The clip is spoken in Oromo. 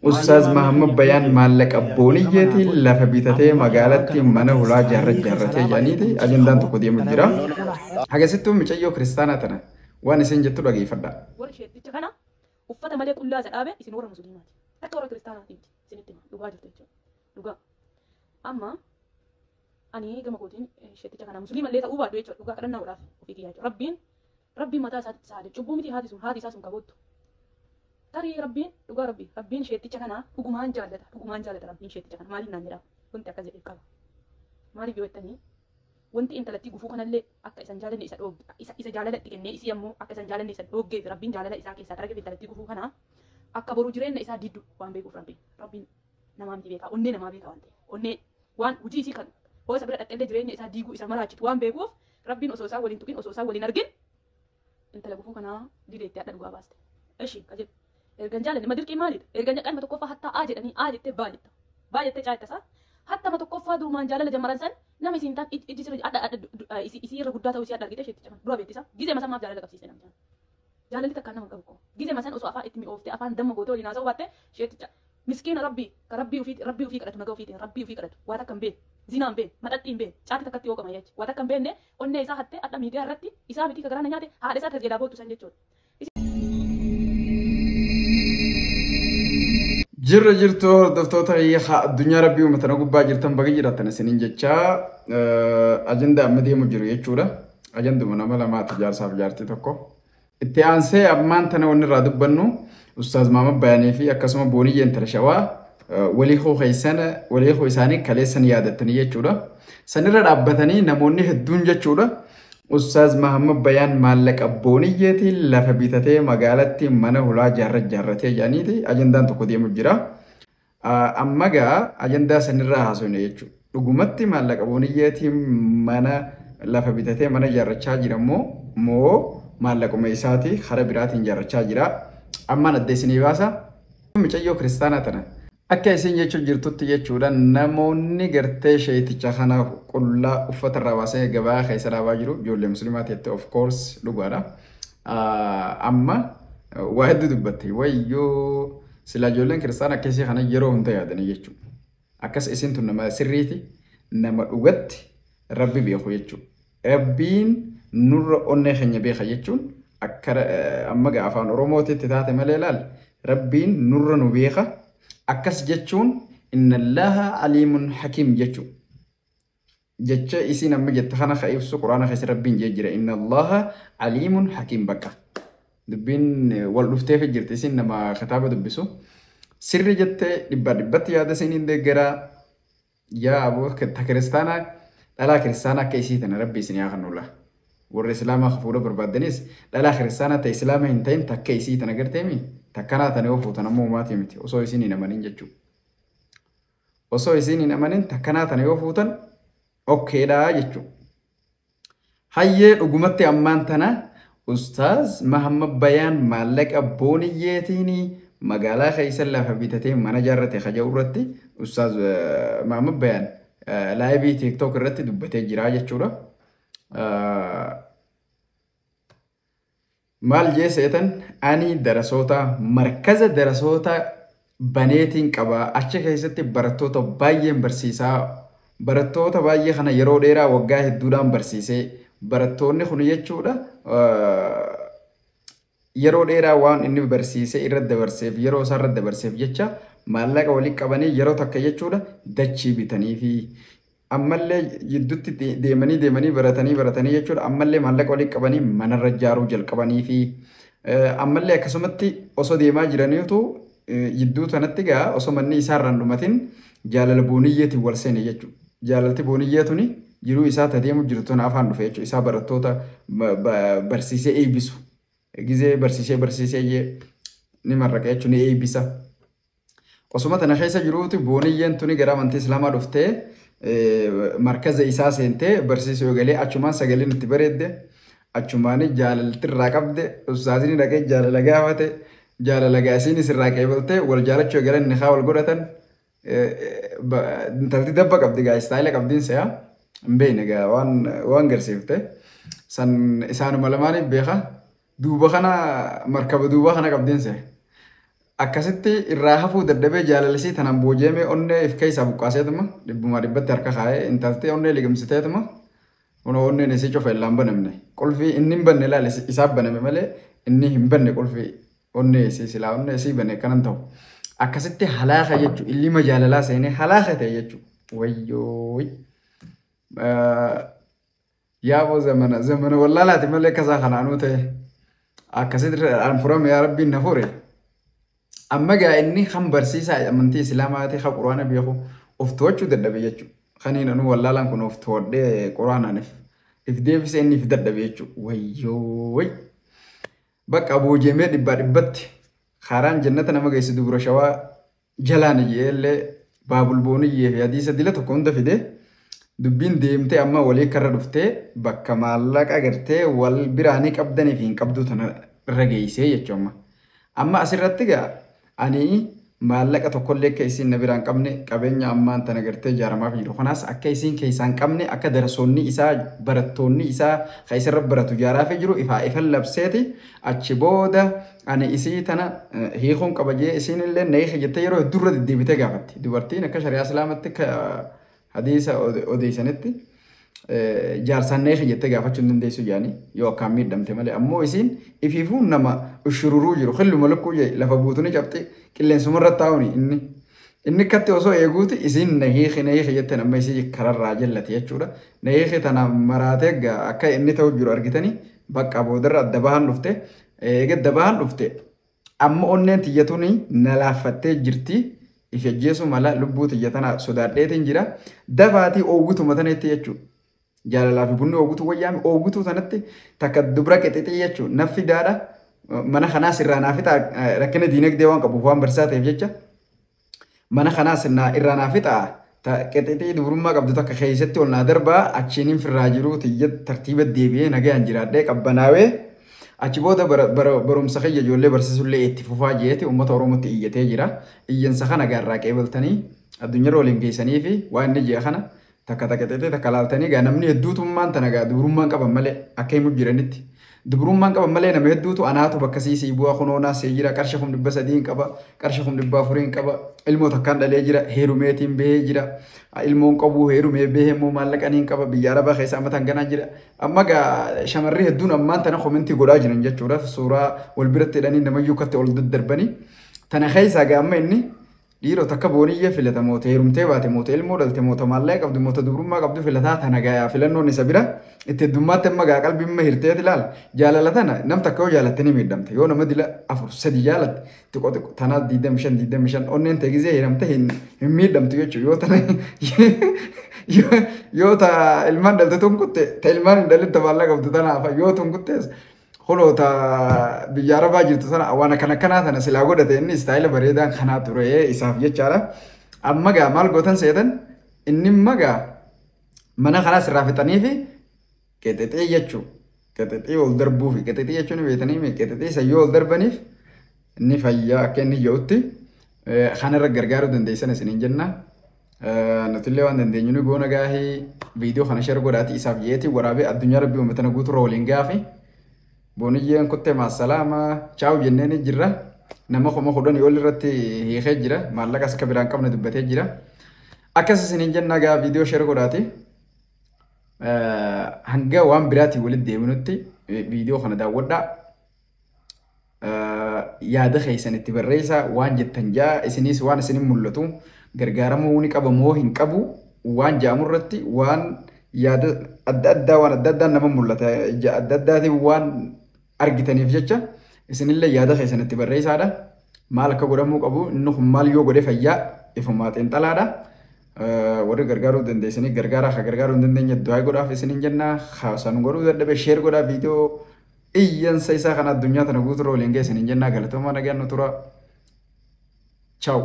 Ustaaz Mahammad Bayaan maallaqa Booniyyeetiin lafa bitatee magaalatti mana hulaa jaarra jaarratee jedhaniiti ajandaan tokko deemu jira. Hagasittuu micayyoo kiristaanaa tana waan isin jettu dhageeffadhaa. Warri sheekticha kana uffata malee qullaa isa dhaabe isin warra musliimaati. Akka warra kiristaanaati miti. Isinitti hima. Dhugaa jirtu jechuudha. Dhugaa. Amma ani gama kootiin sheekticha kana musliima illee ta'uu baadhu jechuudha. Dhugaa kadhannaa godhaaf ofii kiyyaa jechuudha. Rabbiin mataa isaatti isa haadhe. Cubbuu miti haati sun haati isaa sun kaboottu. Tarii Rabbiin dhugaa Rabbii Rabbiin sheekticha kana dhugumaan jaallata. Dhugumaan jaallata Rabbiin sheekticha kana. Maaliif naan jedhaa? Wanti akkas jedheef qaba. Maaliif yoo jettanii wanti intalattii gufuu kanallee akka isan jaalanne isa dhoogge isa jaalala itti kennee isii ammoo akka isan jaalanne isa dhooggeef Rabbiin jaalala isaa keessaa xarageef intalattii gufuu kana akka boru jireenya isaa diddu waan beekuuf Rabbiin namaa miti beekaa onnee namaa beekaa waan ta'eef onnee waan hojii isii kan hoo isa bira dhaqxellee jireenya isaa diiguu isa maraachitu waan beekuuf Rabbiin osoo isaan waliin tuqin osoo isaan waliin argin intala gufuu kanaa didee itti hadha dhugaa baaste. Eshi ka jedhu ergan jaalanne ma dirqii maalidha ergan qalma tokkoffaa hattaa A jedhanii A jettee baa jetta baa jettee caa jetta isaa hattama tokkoffaa durumaan jaalala jammaran san nama isiin taan ijji sirra adha adha isii irra guddaa ta'uu isii adha argite isheetti caban dura beektisa gizee masan maaf jaalala qabsiiste namni jaalalli takkaan nama qabu gizee masan osoo afaan itti mi'ooftee afaan damma gootee waliin haasa'uu baatte isheetti miskiina rabbii ka rabbii ofii kadhatu nagaa ofiitiin rabbii ofii kadhatu waa takka hin beekne zinaa hin beekne maxaxxii hin beekne caati takkatti yoo qama jechi waa takka hin beekne onnee isaa hattee adha miidiyaa irratti isaa miti ka garaana nyaate haadha isaa tajaajilaa boottu san jechuudha. Jirra jirtu hordoftoota addunyaa rabbii uummata gubbaa jirtan baga jiraattan isiniin jechaa ajandaa amma deemu jiru jechuudha. Ajanduma nama lamaati jaarsaaf jaartii tokko. Itti aansee ammaan tana wanni irraa dubbannu Ustaaz Mahammad Bayaanii fi akkasuma Booniyyee intala Shawaa walii koo keessan walii koo isaanii kaleessan yaadattanii jechuudha. Sanirra dhaabbatanii namoonni hedduun jechuudha. Ustaaz Mahammad Bayaan maallaqa Booniyyeetiin lafa bitatee magaalatti mana hulaa jaarra jaarratee jedhaniiti ajandaan tokko deemu jira. Amma gaa ajandaa sanirraa haasofne jechuudha. Dhugumatti maallaqa Booniyyeetiin mana lafa bitatee mana ijaarrachaa jira moo maallaquma isaati karaa biraatiin ijaarrachaa jira. Ammaan adda isinii baasa. Micayyoo kiristaanaa tana akka isin jechuun jirtutti jechuudha namoonni gartee sheeticha kana qullaa uffata irraa baasee gabaa keessa dhaabaa jiru ijoollee musliimaa ta'etti of course dhugaadha. Amma waa hedduu dubbatte wayyoo silaa ijoolleen kiristaanaa akkasii kana yeroo hunda yaadanii jechuudha. Akkas isin tun nama sirriiti nama dhugatti rabbi beeku jechuudha. Rabbiin nurra onnee keenya beeka jechuun akka amma gaa afaan Oromootitti taate malee laal rabbiin nurra nu beeka. Akkas jechuun inna Allaha aliimun hakiim jechuudha. Jecha isin amma jette kana ka ibsu quraana keessa rabbiin jee jira inna Allaha aliimun hakiim bakka. Dubbiin wal dhufteef jirti isin nama kitaaba dubbisu. Sirri jettee dhibbaa dhibbatti yaada isiniin deeggaraa yaa aboo ta kiristaanaa dhalaa kiristaanaa akka isii tana rabbi isin haa kennu. Warra islaamaa fuudha barbaaddanis dhalaa kiristaanaa ta islaama hin ta'in takka isii tana garteemi takkanaa tana yoo fuutan ammoo humaatii miti osoo isin hin amanin jechuudha. Osoo isin hin amanin takkanaa tana yoo fuutan okkeedhaa jechuudha. Hayyee dhugumatti ammaan tana Ustaaz Mahammad Bayaan maallaqa Booniyyeetiin magaalaa keessa lafa bitatee mana ijaarrate kaja'u irratti Ustaaz Mahammad Bayaan laayivii TikTok irratti dubbatee jira jechuudha. Maal jee seetan ani darasoota markaza darasoota baneetiin qaba achi keessatti barattoota baay'een barsiisaa barattoota baay'ee kana yeroo dheeraa waggaa hedduudhaan barsiisee barattoonni kun jechuudha yeroo dheeraa waan inni barsiisee irra dabarseef yeroo isaa irra dabarseef jecha maallaqa walitti qabanii yeroo takka jechuudha dachii bitanii fi ammallee jidduutti deemanii deemanii baratanii baratanii jechuudha ammallee maallaqa walitti qabanii manarra ijaaruu jalqabanii fi ammallee akkasumatti osoo deemaa jiraniitu jidduu tanatti gaa osoo manni isaarraan dhumatin jaalala Booniyyeetiin wal seene jechuudha. Jaalalti Booniyyee tuni jiruu isaa ta deemu jirtu tana afaan dhufe jechuudha. Isaa barattoota barsiisee eebbisu. Gizee barsiisee barsiisee ni marraqa jechuudha ni eebbisa. Osuma tana keessa jiruuti Booniyyeen tuni gara amantii Islaamaa dhuftee markaza isaa seentee barsiisuu eegalee achumaan sagaleen itti bareedde achumaan jaalalti irraa qabde ustaaziin dhaqee jaalala gaafate jaalala gaasiin irraa qeebaltee wal jaalachuu eegalan nikaa wal godhatan. Intalti dabba qabdi gaa istaayila qabdiin se'a hin beekne gaa waan garsiifte san isaanuma lamaaniif beeka duuba kana markaba duuba kana qabdiin se'a. Akkasitti irraa hafuu dadhabee jaalalisii tanaan booji'amee onnee if keessaa buqqaaseetuma dhibbumaa dhibbatti harka kaa'ee intaltee onnee liqimsiteetuma kunoo onneen isii cufa illaan banamne qulfii inni hin banne ilaali isaaf baname malee inni hin banne qulfii onnee isii silaa onnee isii bane akkanan ta'u. Akkasitti halaaka jechuun illima jaalalaa seenee halaaka ta'e jechuudha. Wayyoo. Yaaboo zamana zamana wallaalaati malee akkasaa kanaanuu ta'e. Akkasitti an furame yaa rabbiin na fure. Amma gaa inni kan barsiisaa amantii islaamaati kan quraana beeku of to'achuu dadhabe jechuudha. Kaniin anuu wallaalaan kun of to'adhee quraanaan if deebisee inni if dadhabe jechuudha. Wayyoo. Bakka booji'amee dhibbaa dhibbatti karaan jannata nama geessu dubra shawaa jalaan iyyee baabul booniyyee fi hadiisa dila tokko hunda fidee dubbiin deemtee amma walii karra dhuftee bakka maallaqa gartee wal biraanii qabdanii fi hin qabduu tana irra geessee jechuudha. Amma asirratti gaa ani maallaqa tokkollee akka isiin na biraan qabne qabeenya ammaan tana gartee ijaaramaaf jiru. Kanaas akka isiin keessaa hin qabne akka darasoonni isaa barattoonni isaa kan isarra baratu ijaaraafii jiru ifaa ifan labseeti achi booda ani isii tana hiikuun qaba jee isiin illee na hiiki jettee yeroo hedduu deddeebitee gaafatti. Dubartiin akka shari'aa islaamatti akka hadiisa odeessanitti jaarsaan na hiiki jettee gaafachuu hin dandeessu jedhanii yoo akkaan miidhamte malee ammoo isiin ifiifuu nama ushururuu jiru xilluma lukkuu jee lafa buutu ni cabxi qilleensuma irra taa'uun inni inni akkatti osoo eeguuti isiin na hiiki na hiiki jetteen amma isii kararraa jallate jechuudha. Na hiiki tana maraatee akka inni ta'u jiru argitanii bakka boodarra adda bahan dhufte eega adda bahan dhufte amma onneen tiyyatuun na laaffattee jirti. If ajjeesu mala lubbuu tiyya tana sodaadheetiin jira. Dafaatii oowwituma tanatti jechuudha. Jaalalaa fi bunni oowwitu wayyaame oowwituu sanatti takka dubra qixixii jechuudha. Naffi daadha. Mana kanaas irraa naa fixa rakkina diinagdee waan qabuuf waan barsiisaa ta'eef jecha mana kanaas irraa naa fixa qixixii dubrummaa qabdu takka keessatti ol naa darbaa achiin firraa jiru tiyya tartiiba deebi'ee nagayaan jiraadhee qabbanaawee achi booda barumsa kiyya ijoollee barsiisullee itti fufaa jeeti uummata Oromootti iyyatee jira. Iyyansa kana gaarraa qeebaltanii addunyaarra waliin geessanii fi waan inni ji'a kana takka takka xixee takka laaltanii gaa namni hedduutummaan tana gaa dubrummaan qaban malee akka himu jiranitti. Dubrummaan qaban malee nama hedduutu anaatu bakka siisii bu'aa kunoonaa see jira qarshii 300,000 qaba qarshii 400,000 qaba ilmoo takkaan dhalee jira heerumeetiin bahee jira ilmoon qabu heerumee bahee immoo maallaqaniin qaba biyya arabaa keessa amma tanganaa jira amma gaa shamarri hedduun ammaan tana komentii godhaa jiran jechuudha suuraa wal biratti hidhanii namayyuu katti ol daddarbanii tana keessaa gaa amma inni dhiirota akka booniyyee filata moota heerumtee baate moota ilmoo dhalte moota maallaqa qabdu moota dubrummaa qabdu filataa tana gaa filannoon isa bira itti heddummaatti amma gaa qalbii amma hirteet ilaala jaalala tana nam takka yoo jaalatte ni miidhamte yoo nama dila 4 3 jaalatte xiqqoo xiqqoo tanaas 25 25 onneen ta'e gizee hiramte hin miidhamtu jechuudha yoo tana yoo ta ilmaan dhalte tun kutte ta ilmaan hin dhalin ta maallaqa qabdu tanaaf yoo tun kuttees Holoota biyya arabaa jirtu sana waan akkana akkanaa tana silaa godhate inni istaayila bareedaan kanaa ture isaaf jechaadha. Amma gaa maal gootan seetan inni magaa mana kanaas irraa fixanii fi qexexee jechuu qexexee ol darbuu fi qexexee jechuun beetanii qexexee isa yoo ol darbaniif inni fayyaa akka inni jedhutti kanarra gargaaruu dandeessan isiniin jenna. Nutillee waan dandeenyu ni goona gaahii viidiyoo kana share godhaati isaaf jeetii waraabee addunyaa rabbii uummata guuturra waliin gaafi. Booniyyeen kuttee maasalaama chaawu jenneen jirra. Nama 10,000 ol irratti hiikee jira. Maallaqas akka biraan qabne dubbatee jira. Akkas isiniin jenna gaa viidiyoo share godhaati. Hanga waan biraatiin walitti deebinutti viidiyoo kana daawwadhaa. Yaada keessan itti barreessaa waan jettan jaa isinis waan isinin mul'atu gargaaramuu ni qaba moo hin qabu waan ja'amu irratti waan yaada adda addaa waan adda addaan nama mul'ata ija adda addaatiin waan argitaniif jecha isinillee yaada keessan itti barreessaadha. Maal akka godhamuu qabu inni kun maal yoo godhe fayyaa ifumaa xiinxalaadha. Warri gargaaruu dandeessanii gargaaraa akka gargaaruu hin dandeenye du'aa godhaaf isinin jenna. San godhuu dadhabe sheer godhaa viidiyoo iyyansa isaa kana addunyaa tana guuturra waliin geessanii jenna. Galatoomaa nagaan nu tura. Ciao.